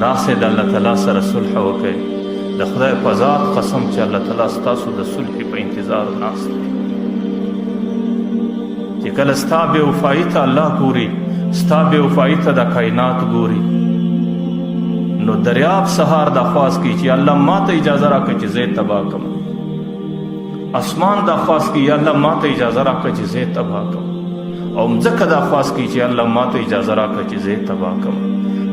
راسئ د الله تعالی سره صلح وکړئ. د خدای په ذات قسم چې الله تعالی ستاسو د صلح په انتظار ناست دی. چې کله ستا بې وفایي ته الله ګوري، ستا بې وفایي ته د کائنات ګوري، نو دریاب سهار دا خواست کوي چې الله ما ته اجازه راکړه چې زه یې تباه کړم. اسمان دا خواست کوي یا الله ما ته اجازه راکړه چې زه یې تباه کړم، او مځکه دا خواست کوي چې الله ما ته اجازه راکړه چې زه یې تباه کړم.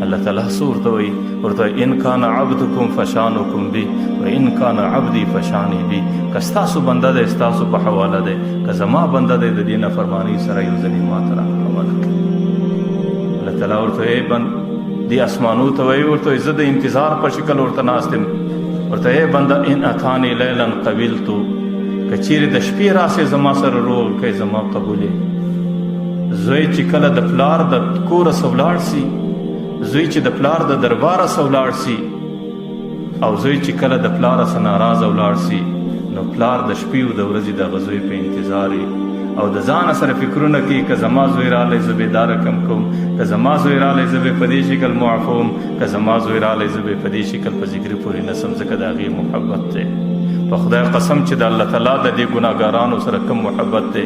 الله تعالی څه ورته وایي؟ ورته ان کان عبدکم فشانکم بی و ان کان عبدی فشانی بی. که ستاسو بنده دی ستاسو په حواله دی، که زما بنده دی د دې نافرمانۍ سره یو ځلې ما ته را حواله کړي. الله تعالی ورته وایي بند دې اسمانو ته وایي، ورته وایي زه د انتظار په شکل ورته ناست یم. ورته ای بنده ان اتانی لیلا قبلتو، که چیرې د شپې راسې زما سره روغ کوي زما قبولې. زوی چې کله د پلار د کوره څخه ولاړ سي، زوی چې د پلار د درباره څخه ولاړ سي، او زوی چې کله د پلاره څخه ناراضه ولاړ سي، نو پلار د شپې او د ورځې د هغه زوی په انتظار وي او د ځانه سره فکرونه کوي که زما زوی راغلی زه به دا رقم کوم، که زما زوی راغلی زه به په دې شکل معفوم، که زما زوی راغلی زه به په دې شکل په ذکري پورې نه سم، ځکه د هغې محبت دی. په خدای قسم چې د الله تعالی د دې ګناهګارانو سره کوم محبت دی.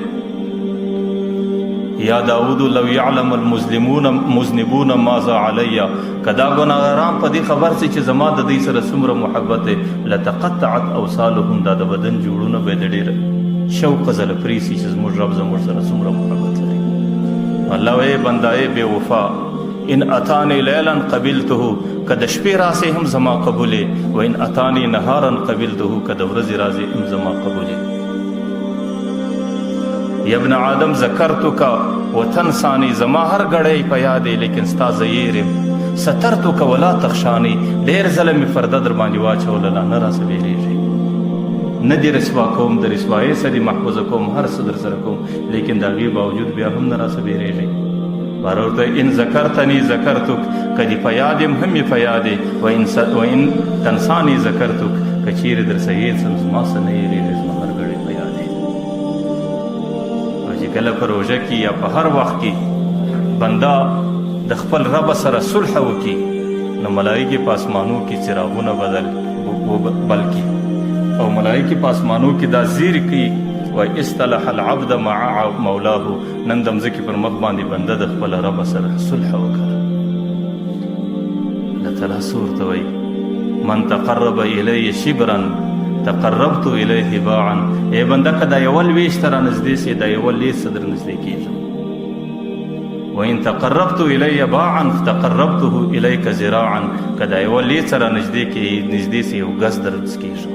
یا داود لو یعلم المظلمون مذنبون ماذا علی، که دا ګناهګاران په دې خبر سي چې زما د دوی سره څومره محبت دی، لتقطعت اوصالهم، دا د بدن جوړونه به د ډېر شوق ځله پرې سي چې زموږ رب زموږ سره څومره محبت لري. الله وایي بنده ای بې وفا، ان اتانی لیلا قبلته، که د شپې راسې هم زما قبولې، و ان اتانی نهارا قبلته، که د ورځې راځې هم زما قبولې. یا ابن آدم ذکرتک وتنسانی، زما هر ګړی په یادې لیکن ستا زه یېرم. سترتک ولا تخشانی، ډېر ځله مې فرده در باندې واچوله لا نه راسه وېرېږي. نه دې رسوا کوم، د رسوایۍ څخه دې محفوظه کوم، هر څه در سره کوم، لیکن د هغې باوجود بیا هم نه راسه وېرېږي. بار ورته ان ذکرتنی ذکرتک، که دې په یاد یم هم مې په یاد یې، وان تنسانی ذکرتک، که چیرې درڅخه هېر سم زما څه نه هېرېږي، زما هر ګړی په یاد یې. او چې کله په روژه کې یا په هر وخت کې بنده د خپل رب سره صلح وکړي، نو ملایکې په اسمانو کې څراغونه بدل بل کړي، او ملایکې په اسمانو کې دا زیری کوي وایي اصطلح العبد مع مولاه، نن د مځکې پر مخ باندې بنده د خپل رب سره صلح وکړه. الله تعالی څه ورته وایي؟ من تقرب الی شبرا تقربت الیه باعا. ای بنده که دا یوه لوېشت ته رانږدې سې، دا یوه لېز څه در نږدې کېږم. وان تقربت الی باعا تقربته الیک ذراعا، که دا یوه لېڅه رانږدې کې نږدې سې، یو ګز در کېږم.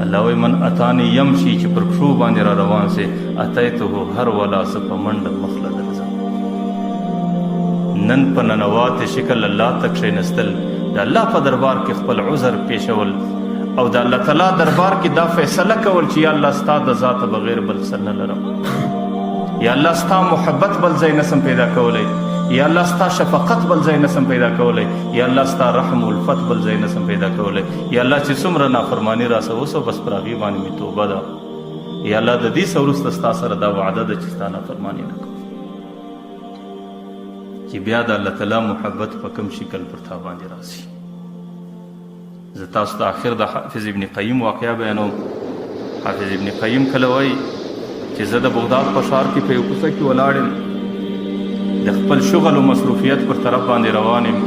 الله وایي من اتانی یمشي، چې پر پښو باندې را روان سي، اتیته هر ولا، زه په منډه مخله درځم. نن په ننواتې شکل الله ته کښېنستل، د الله په دربار کې خپل عذر پیشول، او د الله تعالی دربار کې دا فیصله کول چې یا الله ستا د ذاته بغیر بل څه نه لرم، یا الله ستا محبت بل ځای نسم پیدا کولی، یا الله ستا شفقت بل ځای نسم پیدا کولی، یا الله ستا رحم او الفت بل ځای نسم پیدا کولی، یا الله چې څومره نافرمانی راسه وسو بس پر هغې باندې مې توبه ده، یا الله د دې څخه وروسته ستا سره دا وعده ده چې ستا نافرمانی نه کوم. چې بیا د الله تعالی محبت په کوم شکل پر تا باندې راسي. زه تاسو ته اخر د حافظ ابن قیم واقعه بیانوم. حافظ ابن قیم کله وایي چې زه د بغداد په ښار کې په یو کوڅه کې ولاړ یم، د خپل شغل او مصروفیت پر طرف باندې روان یم،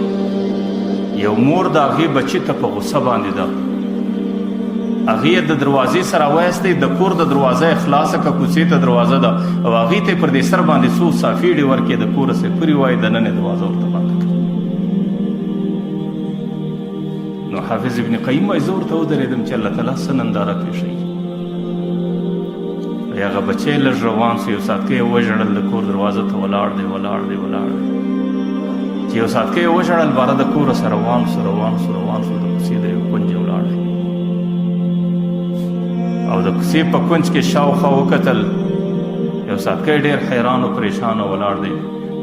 یو مور د هغې بچي ته په غوسه باندې ده، هغې د دروازې سره وایستې، د کور د دروازه یې خلاصه که کوڅې ته دروازه ده، او هغې ته یې پر دې سر باندې څو څافېړې ورکړې، د کوره څه پورې وایي دننه یې دروازه ورته بنده کړه. نو حافظ ابن قیم وایي زه ورته ودرېدم چې الله تعالی څه ننداره پېښوي. هغه بچی لږ روان سو، یو ساعت کې یې وژړل، د کور دروازه ته ولاړ دی ولاړ دی ولاړ دی، چې یو ساعت کې یې وژړل، باره د کوره سره روان سو روان سو روان سو، د کوڅې د یو کونج ولاړ دی، او د کوڅې په کونج کې شاوخوا وکتل، یو ساعت کې ډېر حیران او پریشان ولاړ دی.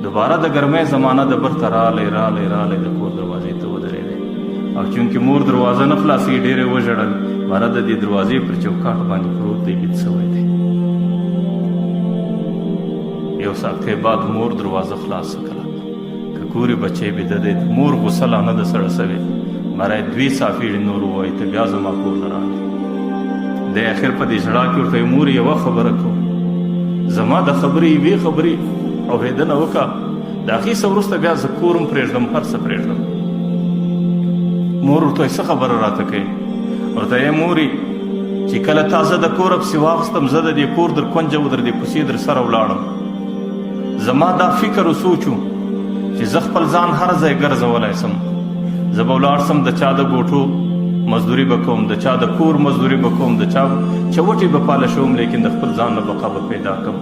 دوباره د ګرمۍ زمانه د برته راغلی راغلی راغلی، د کور دروازې ته ودرېدی، او چونکې مور دروازه نه خلاصوي، ډېر یې وژړل، باره د دې دروازې پر چوکاټ باندې پروت دی، بیت سوی دی. یو ساعت بعد مور دروازه خلاصه کړه، که ګوري بچی بیده دی، د مور غوسه لا نه ده سړه سوې، مرای دوې څاپېړې نور ووایي ته بیا زما کور له راغلی. دی اخر په دې ژړا کې ورته مور یوه خبره کوم، زما د خبرې یوې خبرې اورېدنه وکړه، د هغې څه وروسته بیا زه کور هم پرېږدم، هر څه پرېږدم. مور ورته وایي څه خبره راته کوې؟ ورته یې مورې چې کله تا زه د کوره پسې واخیستم، زه د دې کور در کونجه و در دې کوڅې در سره ولاړم، زما دا فکر و سوچ و چې زه خپل ځان هر ځای ګرځولی سم، زه به ولاړ سم د چا د ګوټو مزدوري به کوم، د چا د کور مزدوري به کوم، د چا چوټې به پالشوم، لیکن د خپل ځان نه بقا به پیدا کوم.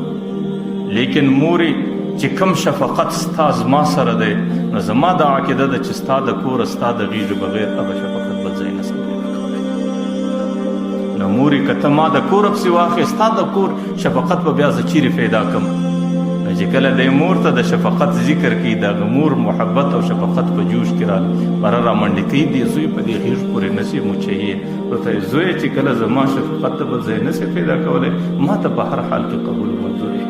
لیکن مورې چې کم شفقت ستا زما سره دی، نو زما دا عقیده ده چې ستا د کوره ستا د غېږې بغیر هغه شفقت بل ځای نه سم پیدا کولی. نو مورې که ته ما د کوره پسې واخلې، ستا د کور شفقت به بیا زه چیرې پیدا کړم؟ نو چې کله دی مور ته د شفقت ذکر کوي، د هغه مور محبت او شفقت په جوش کې راغی، بره رامنډې کوي، دې زوی په دې غېږ پورې نه سي موچوي، ورته وایي زویه چې کله زما شفقت ته بل ځای نه سې پیدا کولی، ما ته په هر حال کې قبول منظور یې.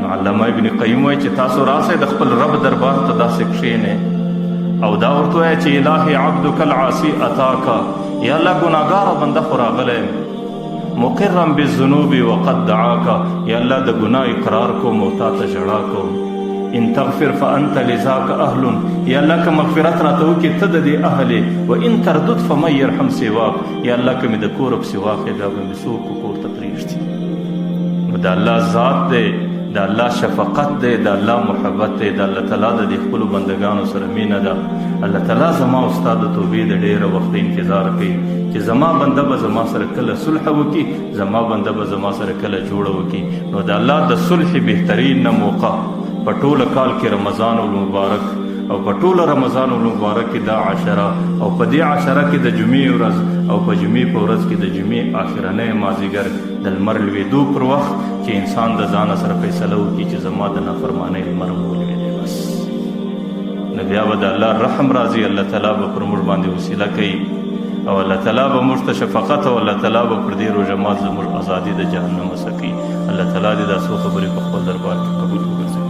نو علامه ابن قیم وایي چې تاسو راسئ د خپل رب دربار ته داسې کښېنئ او دا ورته وایه چې الهي عبدک العاصي اتاک، یا الله ګناهګاره بنده خو راغلی یم، مقرا بالذنوب وقد دعاک، یا الله د ګناه اقرار کوم او تا ته ژړا کوم. ان تغفر فانت لذاک اهل، یا الله که مغفرت راته وکړې ته د دې اهل یې، و ان تردد فمن یرحم سواک، یا الله که مې د کوره پسې واخلې بیا به مې څوک په کور ته پرېږدي. نو د الله ذات دی، د الله شفقت دی، د الله محبت دی، د الله تعالی د دې خپلو بندګانو سره مینه ده. الله تعالی زما او ستا د توبې د ډېره وخته انتظار کوي چې زما بنده به زما سره کله صلح وکړي، زما بنده به زما سره کله جوړه وکړي. نو د الله د صلح بهترین موقع په ټوله کال کې رمضان المبارک، او په ټوله رمضان المبارک کې دا عشره، او په دې عشره کې د جمعې ورځ، او په جمعې په ورځ کې د جمعې آخرنی مازیګر د لمر لوېدو پر وخت چې انسان د ځانه سره فیصله وکړي چې زما د نافرمانۍ لمر ولوېدی، بس نو بیا به د الله رحم راځي، الله تعالی به پر موږ باندې وسیله کوي، او الله تعالی به موږ ته شفقت، او الله تعالی به پر دې روژه مات زموږ ازادي د جهنم څخه کوي. الله تعالی دې دا څو خبرې په خپل دربار کې قبول وګرځوي.